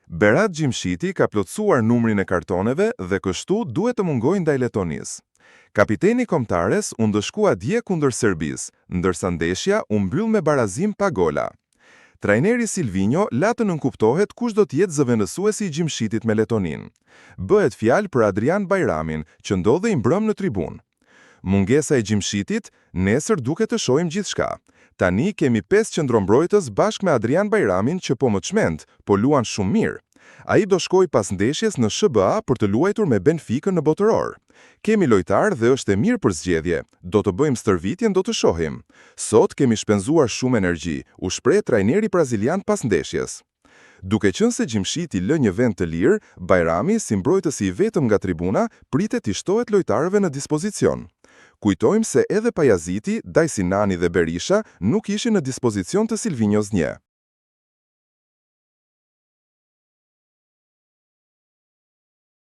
Berat Gjimshiti ka plotësuar numrin e kartoneve dhe kështu duhet të mungojë ndaj Letonisë. Kapiteni i kombëtares u ndëshkua dje kundër Serbisë, ndërsa ndeshja u mbyll me barazim pa gola. Trajneri Silvinjo la të nënkuptohet kush do të jetë zëvendësuesi i Gjimshitit me Letoninë. Bëhet fjalë për Adrian Bajramin, që ndodhej mbrëmë në tribunë. Mungesa e Gjimshitit, nesër duket të shohim gjithçka. Tani kemi 5 qendrombrojtës bashkë me Adrian Bajramin që po më çmend, po luan shumë mirë. Ai do shkojë pas ndeshjes në SHBA për të luajtur me Benficën në Botëror. Kemi lojtarë dhe është e mirë për zgjedhje. Do të bëjmë stërvitjen do të shohim. Sot kemi shpenzuar shumë energji, u shpreh trajneri brazilian pas ndeshjes. Duke qenë se Gjimshiti lë një vend të lirë, Bajrami, si mbrojtësi i vetëm nga tribuna, pritet t'i shtohet lojtarëve në dispozicion. Kujtojmë se edhe Pajaziti, Dajsinani dhe Berisha nuk ishin në dispozicion të Silvinjos dje.